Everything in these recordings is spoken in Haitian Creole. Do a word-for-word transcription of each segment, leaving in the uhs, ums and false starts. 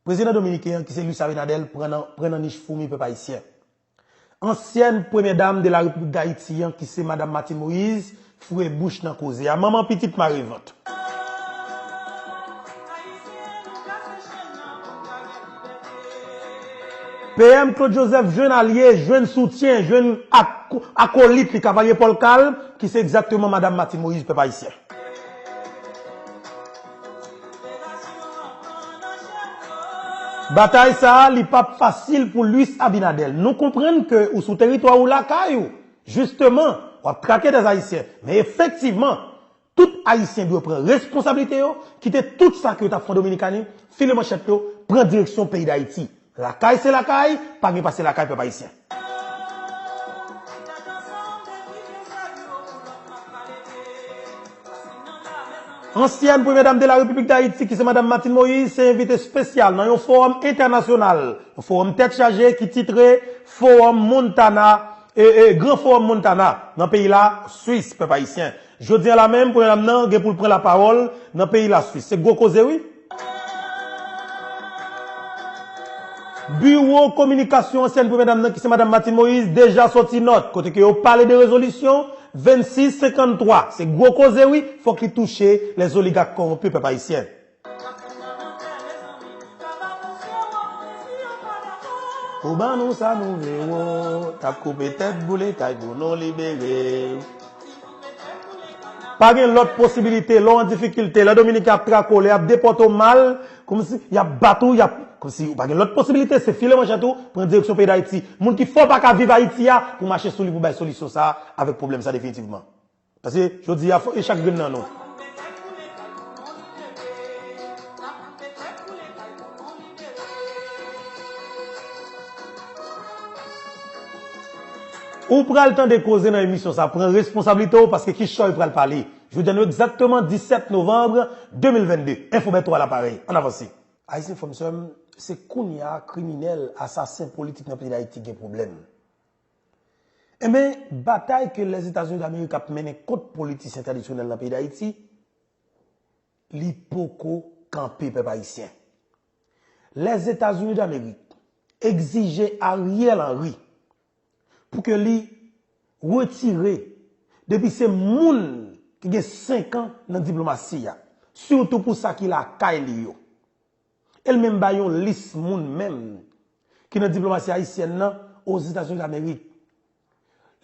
Prezidan dominiken an, ki se Luis Abinader, pran nan, pran nan nich foumi pèp ayisyen. Ansyèn premyè dam de la Repiblik Dayiti an, ki se madanm Martine Moïse, foure bouch nan koze a. Manman pitit mare vant. P M Claude Joseph jwenn alye, jwenn soutyen, jwenn ak-, akolit li, kavalye Paul Carl, ki se egzakteman madanm Martine Moïse, pèp ayisyen. Batay sa a, li p ap fasil pou Luis Abinader. Nou konprann ke ou sou teritwa ou lakay ou. Jisteman, w ap trake dè Ayisyen. Men efektivman, tout Ayisyen dwe pran responsablite yo, kite tout sa ke yo t ap fè an Dominikani, file manchèt yo, pran direksyon peyi Dayiti. Lakay se lakay, pa gen pase lakay pèp ayisyen. Ansyèn premyè dam de la Repiblik Dayiti, ki se madanm Martine Moïse, se envite espesyal nan yon fowòm entènasyonal, yon fowòm tèt chaje ki titre Fowòm Montana, e, e, Gran Fowòm Montana, nan peyi la Swis, pèp ayisyen. Jodi a la menm, premyè dam nan gen pou l pran lapawòl nan peyi la Swis. Se gwo koze, wi. Biwo kominikasyon ansyèn premyè dam nan, ki se madanm Martine Moïse, deja sòti nòt, kote ke yo pale de rezolisyon vennsis senkanntwa. Se gwo koze, wi, fòk li touche les oligarques corrompus, pèp ayisyen. Ou ban nou sa nou vle, wo, t ap koupe tèt boule kay pou nou libere. Pa gen lòt posibilite, lè w an difikilte, lè Dominiken ap trake w, lè y ap depòte w mal, kòmsi y ap bat ou, y ap, kòmsi ou pa gen lòt posibilite, se file manchèt ou, pran direksyon peyi Dayiti. Moun ki fè w pa ka viv Ayiti a, pou mache sou li, pou bay solisyon sa a avèk pwoblèm sa definitivman. Paske jodi a, fòk e chak grenn nan nou. Ou pral tande koze nan emisyon sa, pran responsablite w, paske ki chòy pral pale. Jodi a nou egzakteman disèt novanm de mil vennde. Enfo Bèto a laparèy. Ann avanse. Ayisyen, frè m, sè m, se kounye a kriminèl, asasen politik nan peyi Dayiti gen pwoblèm. Enben, batay ke Lèzetazini Damerik ap mennen kont politisyen tradisyonèl nan peyi Dayiti, li poko kanpe, pèp ayisyen. Lèzetazini Damerik egzije Ariel Henry pou ke li retire, depi se moun ki gen senk an nan diplomasi a, sitou pou sa ki lakay li yo. E l menm bay yon lis moun menm ki nan diplomasi ayisyèn nan Ozetazini Damerik.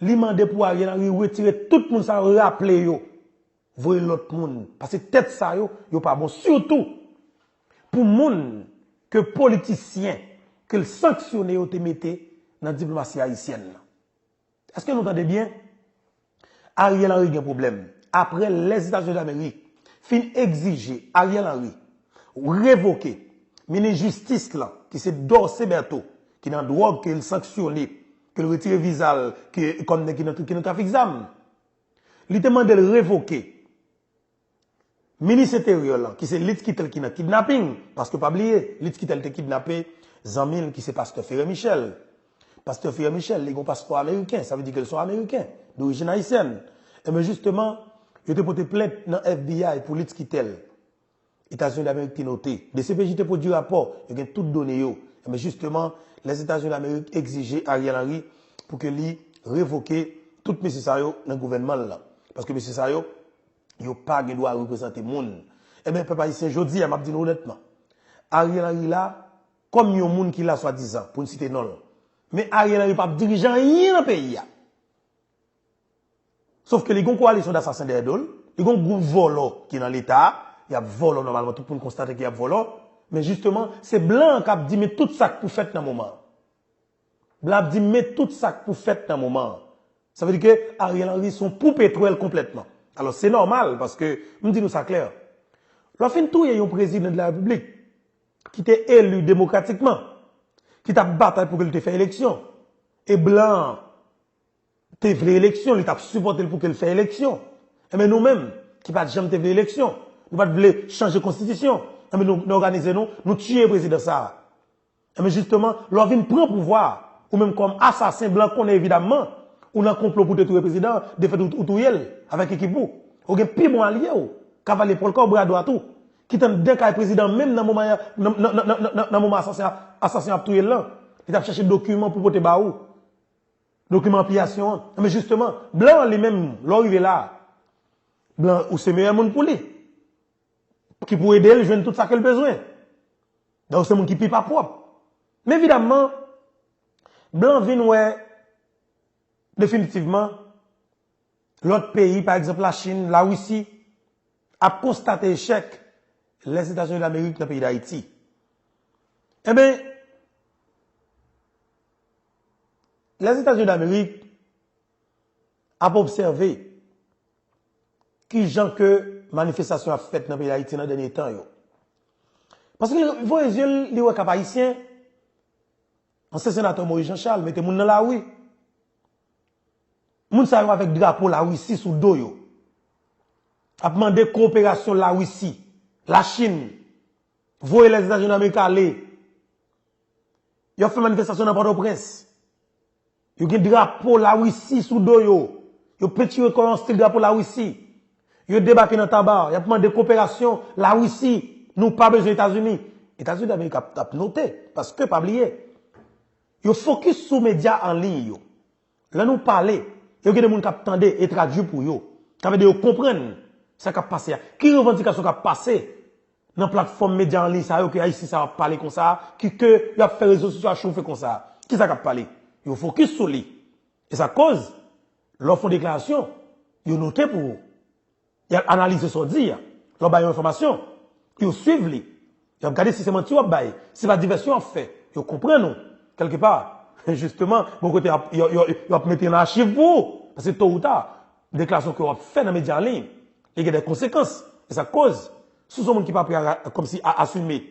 Li mande pou Ariel Henry retire tout moun sa yo, raple yo, voye lòt moun. Paske tèt sa yo, yo pa bon. Sitou pou moun ke politisyen ke l sanksyone yo te mete nan diplomasi ayisyèn nan. Èske nou tande byen? Ariel Henry gen pwoblèm. Apre Lèzetazini Damerik fin egzije Ariel Henry revoke minis jistis lan, ki se Dorcé Berthet, ki nan dwòg ke l sanksyone, ke l retire viza l, ke, kòm nèg ki nan, ki nan trafik zam. Li te mande l revoke minis enteryè lan, ki se Litz Quitel ki nan kidnaping, paske pa bliye, Litz Quitel te kidnape zanmi l ki se pastè Ferre Michel. Pastè Ferre Michel, li gen yon paspò ameriken, sa vle di ke l se yon ameriken, dorijin ayisyèn. Ebyen, jisteman, yo te pote plent nan F B I pou Litz Quitel. Etazini Damerik te note. D C P J te pwodui rapò, yo gen tout done yo. Ebyen, jisteman, Lèzetazini Damerik egzije Ariel Henry pou ke li revoke tout mesye sa yo nan gouvènman l lan. Paske mesye sa yo, yo pa gen dwa reprezante moun. Ebyen, pèp ayisyen, jodi a, m ap di nou onètman, Ariel Henry la, kòm yon moun ki la swadizan, pou n site non l. Men Ariel Henry p ap dirije anyen nan peyi a. Sof ke li gen yon kowalisyon dasasen dèyè do l, li gen yon gwoup vòlò ki nan Leta a, y ap vòlò nòmalman, tout moun konstate ke y ap vòlò, men jisteman, se blan an k ap di men tout sa k pou fèt nan moman an. Blan ap di men tout sa k pou fèt nan moman an. Sa vle di ke Ariel Henry se yon poupe twèl konplètman. Alò, se nòmal, paske, m di nou sa klè, lè w fin touye yon prezidan de la repiblik ki te eli demokratikman, ki t ap batay pou ke l te fè eleksyon, e blan an te vle eleksyon, li t ap sipòte l pou ke l fè eleksyon. Enben, nou menm, ki pa t janm te vle eleksyon, nou pa t vle chanje konstitisyon, enben, nou, nou òganize nou, nou tiye prezidan sa a. Enben, jisteman, lè w vin pran pouvwa a, ou menm kòm asasen, blan konnen evidamman, ou nan konplo pou te touye prezidan an, defèt ou, ou touye l avèk ekip ou. Ou gen pi bon alye w, kavalye Paul Carl, bra dwat ou, ki t anndan kay prezidan menm nan moman, nan, nan, nan, nan, nan, nan moman asasen, asasen ap touye l lan. Li t ap chèche dokiman pou pote ba ou. Dokiman apliyasyon an. Men jisteman, blan an li menm, lè w rive la, blan ou se meyè moun pou li. Ki pou ede l jwenn tout sa ke l bezwen. Donk, se moun ki pi pa pwòp. Men evidaman, blan vin wè definitivman lòt peyi, pa egzanp, Lachin, Larisi, ap konstate echèk Lèzetazini Damerik nan peyi Dayiti. Enben, Lèzetazini Damerik ap obsève ki jan ke manifestasyon ap fèt nan peyi Dayiti nan dènye tan yo. Paske li voye zye l, li wè Kap Ayisyen, ansyen senatè Moïse Jean Charles mete moun nan lari. Moun sa yo avèk drapo Larisi sou do yo. Ap mande koperasyon Larisi, Lachin, voye Lèzetazini Damerik ale. Yo ap fè manifestasyon nan Pòtoprens. Yo gen drapo Larisi sou do yo. Yo pentire kò yo an stil drapo Larisi. Yo debake nan Taba. Y ap mande koperasyon Larisi. Nou pa bezwen Etazini. Etazini Damerik ap, ap note. Paske, pa bliye, yo fokis sou medya an liy yo. Lè nou pale, yo gen de moun k ap tande e tradui pou yo. Sa vle di yo konprann sa k ap pase a. Ki revandikasyon k ap pase nan platfòm medya an liy sa yo ke Ayisyen sa yo ap pale konsa, ki ke y ap fè rezo sosyo a chofe konsa? Kisa k ap pale? Yo fokis sou li. E sa koz, lè w fè yon deklarasyon, yo note pou ou. Y ap analize sa w di a. Lè w bay yon enfòmasyon, yo swiv li. Y ap gade si se manti w ap bay, si se pa divèsyon w ap fè. Yo konprann ou, kèlkepa. Jisteman, bon kote, y ap, yo, yo, yo ap mete nan achiv pou ou. Paske to ou ta, deklarasyon ke w ap fè nan medya an liy, li gen de konsekans. E sa k koz, si w se yon moun ki pa prè a, kòmsi a asime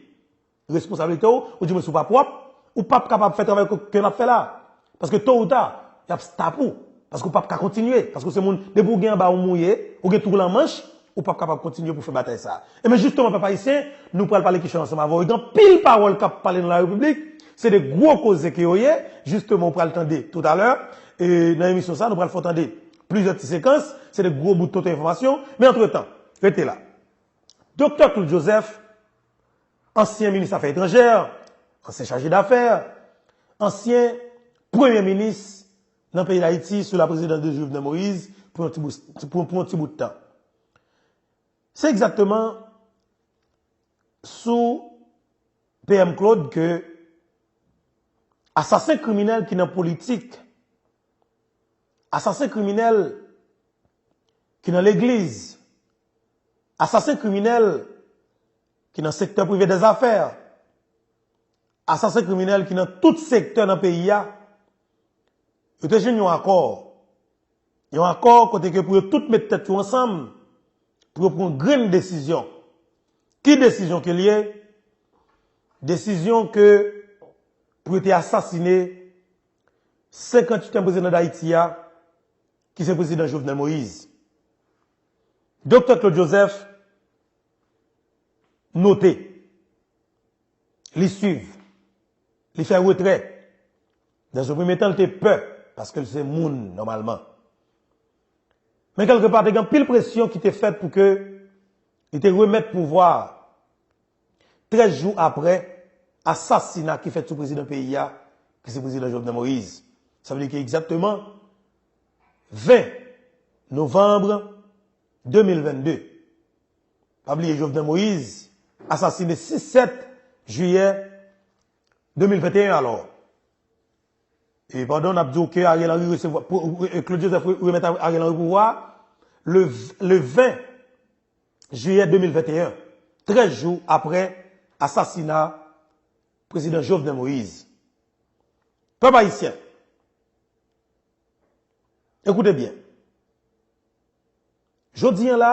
responsablite w, oudimwen si w pa pwòp, ou p ap kapab fè travay ke, ke n ap fè la. Paske to ou ta, y ap stop ou. Paske w p ap ka kontinye. Paske w se moun, depi w gen anba w mouye, ou gen twou nan manch, ou p ap kapab kontinye pou fè batay sa a. Ebyen, jisteman, pèp ayisyen, nou pral pale kèk chay ansanm avè w. Gen anpil pawòl k ap pale nan larepiblik, se de gwo koze ke yo ye. Jisteman, ou pral tande toutalè, e nan emisyon sa a, nou pral fè w tande plizyè ti sekans, se de gwo bout toto enfòmasyon. Men antretan, rete la. Doktè Claude Joseph, ansyen minis afè etranjè, ansyen chaje dafè, ansyen premye minis nan peyi Dayiti sou la prezidans de Jovenel Moïse pou yon ti bout, pou, pou yon ti bout tan. Se egzakteman sou P M Claude ke asasen kriminèl ki nan politik, asasen kriminèl ki nan legliz, asasen kriminèl ki nan sektè prive dèzafè, asasen kriminèl ki nan tout sektè nan peyi a, yo te jwenn yon akò. Yon akò kote ke pou yo tout met tèt yo ansanm, pou yo pran yon grenn desizyon. Ki desizyon ke l ye? Desizyon ke pou yo te asasine senkanntuityèm prezidan Dayiti a, ki se prezidan Jovenel Moïse. Doktè Claude Joseph note, li swiv, li fè retrè. Nan yon premye tan, li te pè, paske l se moun, nòmalman. Men kèlkepa, te gen anpil presyon ki te fèt pou ke li te remèt pouvwa a trèz jou apre asasina ki fèt sou prezidan peyi a, ki se prezidan Jovenel Moïse. Sa vle di ke egzakteman ven novanm de mil vennde. Pa bliye, Jovenel Moïse asasine sis sèt jiyè de mil venteyen alò. E pandan n ap di w ke Ariel Henry resevwa, pou, e, Claude Joseph re-, remèt Ariel Henry pouvwa a, le, le ven jiyè de mil venteyen, trèz jou apre asasina prezidan Jovenel Moïse. Pèp ayisyen, ekoute byen. Jodi a la,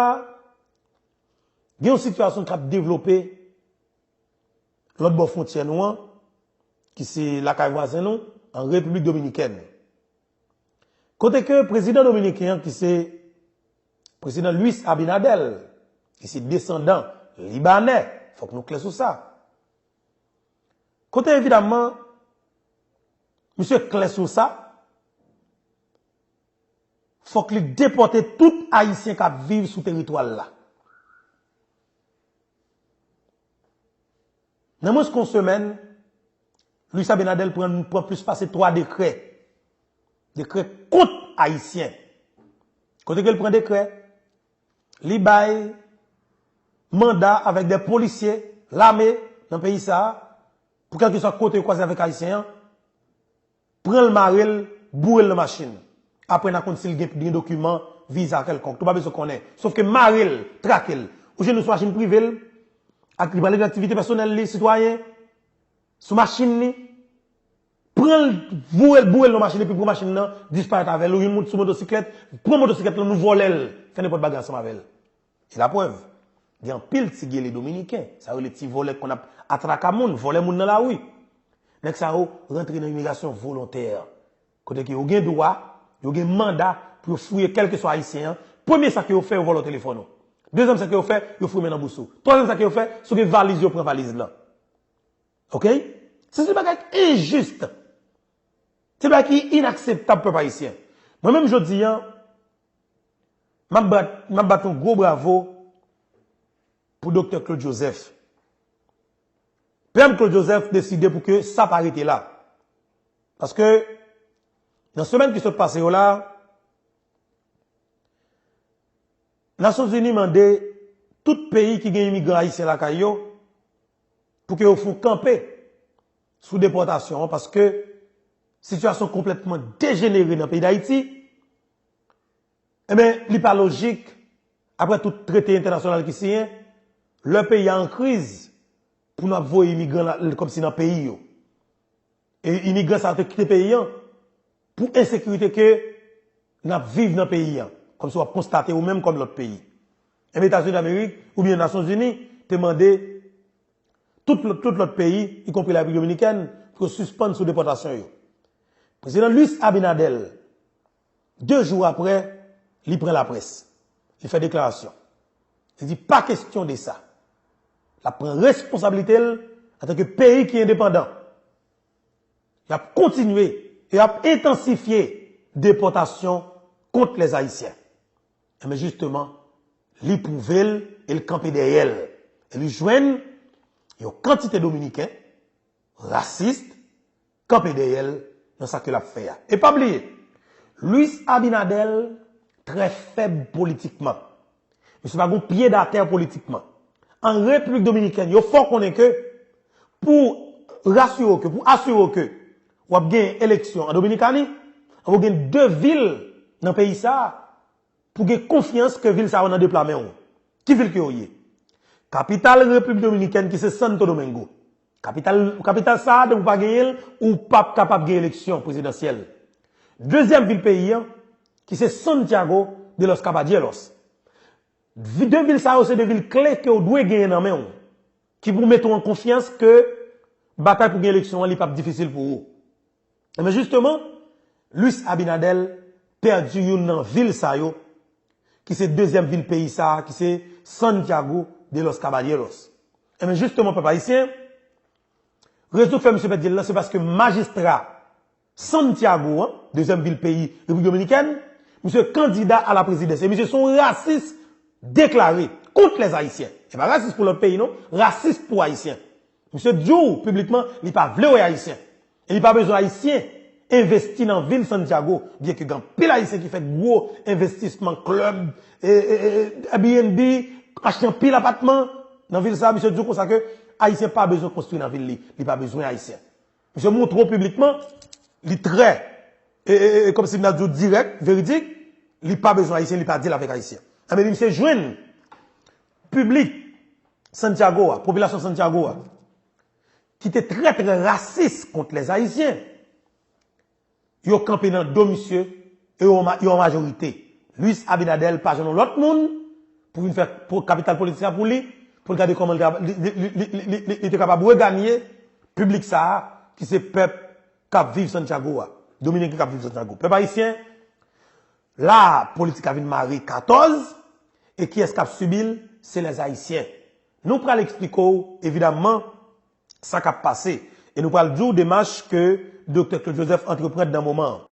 gen yon sitiyasyon k ap devlope lòt bò fwontyè nou an, ki se lakay vwazen nou, an Repiblik Dominikèn. Kote ke prezidan dominiken an, ki se prezidan Luis Abinader, ki se desandan libanè, fòk nou klè sou sa. Kote evidaman, misye klè sou sa, fòk li depòte tout Ayisyen k ap viv sou teritwa l la. Nan mwens ke yon semèn, Luis Abinader pran, pran plis pase twa dekrè. Dekrè kont Ayisyen. Kote ke l pran dekrè? Li bay manda avèk de polisye, lame nan peyi sa a, pou kèlkeswa kote yo kwaze avèk Ayisyen an, pran l, mare l, boure l nan machin. Apre, n a konn si l gen, gen dokiman, viza kèlkonk. Nou pa bezwen konnen. Sòf ke mare l, trake l. Ou jwenn nou sou machin prive l, ak li pral regle aktivite pèsonèl li, sitwayen, sou machin li, pran l, voye l, boure l nan machin, epi pran machin nan, disparèt avè l. Ou jwenn moun sou motosiklèt, pran motosiklèt lan, nou vòlè l, fè nenpòt bagay ansanm avè l. E laprèv, gen anpil ti gele dominiken, sa yo rele ti vòlè k konn ap atraka moun, vòlè moun nan lari. Nèg sa yo rantre nan imigrasyon volontè, kote ke yo gen dwa, yo gen manda pou yo fouye kèlkeswa Ayisyen an. Premye sa ke yo fè, yo vòlò telefòn ou. Dezyèm sa ke yo fè, yo fouye men nan bous ou. Twazyèm sa ke yo fè, si w gen valiz, yo pran valiz lan. Oke? Se yon bagay enjis. Se yon bagay ki inakseptab, pèp ayisyen. Mwen menm jodi a, m ap bat, m ap bat yon gwo bravo pou Doktè Claude Joseph. P M Claude Joseph deside pou ke sa pa rete la. Paske nan semèn ki sot pase yo la, Nasyonzini mande tout peyi ki gen imigran ayisyen lakay yo pou ke yo fè yon kanpe sou depòtasyon an, paske sitiyasyon konplètman dejenere nan peyi Dayiti. Ebyen, li pa lojik, apre tout trete entènasyonal ki siyen, lè peyi a an kriz, pou n ap voye imigran la, kòmsi nan peyi yo. E imigran sa yo te kite peyi an pou ensekirite ke n ap viv nan peyi an, kòmsi w ap konstate ou menm kòm lòt peyi. Ebyen, Etazini Damerik oubyen Nasyonzini te mande tout lòt, tout lòt peyi, ikonpri Larepiblik Dominikèn, pou yo sispann sou depòtasyon yo. Prezidan Luis Abinader, de jou apre, li pran laprès. Li fè deklarasyon. Li di, pa kesyon de sa. L ap pran responsablite l antanke peyi ki endepandan. Y ap kontinye e y ap entansifye depòtasyon kont lèzayisyen. Ebyen, jisteman, li pwouve l e l kanpe dèyè l. E li jwenn yon kantite dominiken rasis, kanpe dèyè l nan sa ke l ap fè a. E pa bliye, Luis Abinader trè fèb politikman. Misye pa gen pye datè politikman. An Repiblik Dominikèn, yo fè w konnen ke pou rasire w ke, pou asire w ke w ap gen eleksyon an Dominikani, fò w gen de vil nan peyi sa a pou gen konfyans ke vil sa yo nan de pla men w. Ki vil ke yo ye? Kapital Repiblik Dominikèn ki se Santo Domingo. Kapital, kapital sa a, depi w pa genyen l, ou p ap kapab gen eleksyon prezidansyèl. Dezyèm vil peyi an, ki se Santiago de los Caballeros. Vi-, de vil sa yo se de vil kle ke w dwe genyen nan men w, ki pou mete w an konfyans ke batay pou gen eleksyon an, li p ap difisil pou ou. Ebyen, jisteman, Luis Abinader pèdi youn nan vil sa yo, ki se dezyèm vil peyi sa a, ki se Santiago de los Caballeros. Ebyen, jisteman, pèp ayisyen, rezon k fè misye pèdi l lan, se paske majistra Santiago an, dezyèm vil peyi Repiblik Dominikèn, misye kandida a la prezidans. E misye se yon rasis deklare kont lèzayisyen. E pa rasis pou lòt peyi, non, rasis pou Ayisyen. Misye di w piblikman, li pa vle wè Ayisyen. E li pa bezwen Ayisyen envesti nan vil Santiago, byen ke gen anpil Ayisyen ki fè gwo envestisman, klèb, e, e, e, Airbnb, achte anpil apatman nan vil sa a. Misye di w konsa ke Ayisyen pa bezwen konstwi nan vil li. Li pa bezwen Ayisyen. Misye montre w piblikman, li trè, e, e, e, kòmsi m ta di w dirèk, veridik, li pa bezwen Ayisyen, li pa deal avèk Ayisyen. Ebyen, misye jwenn piblik Santiago a, popilasyon Santiago a, ki te trè, trè rasis kont lèzayisyen, yo kanpe nan do misye, e yo ma-, yo an majorite. Luis Abinader pa jwenn yon lòt moun pou vin fè po-, kapital politik sa pou li, pou l gade kòman li, li, li te kapab reganye piblik sa a, ki se pèp k ap viv Santiago a, Dominiken k ap viv Santiago. Pèp ayisyen, la a, politik la vin mare katòz, e kiyès k ap sibi l? Se lèzayisyen. Nou pral eksplike w, evidamman, sa k ap pase. E nou pral di w demach ke Doktè Claude Joseph antreprann nan moman an.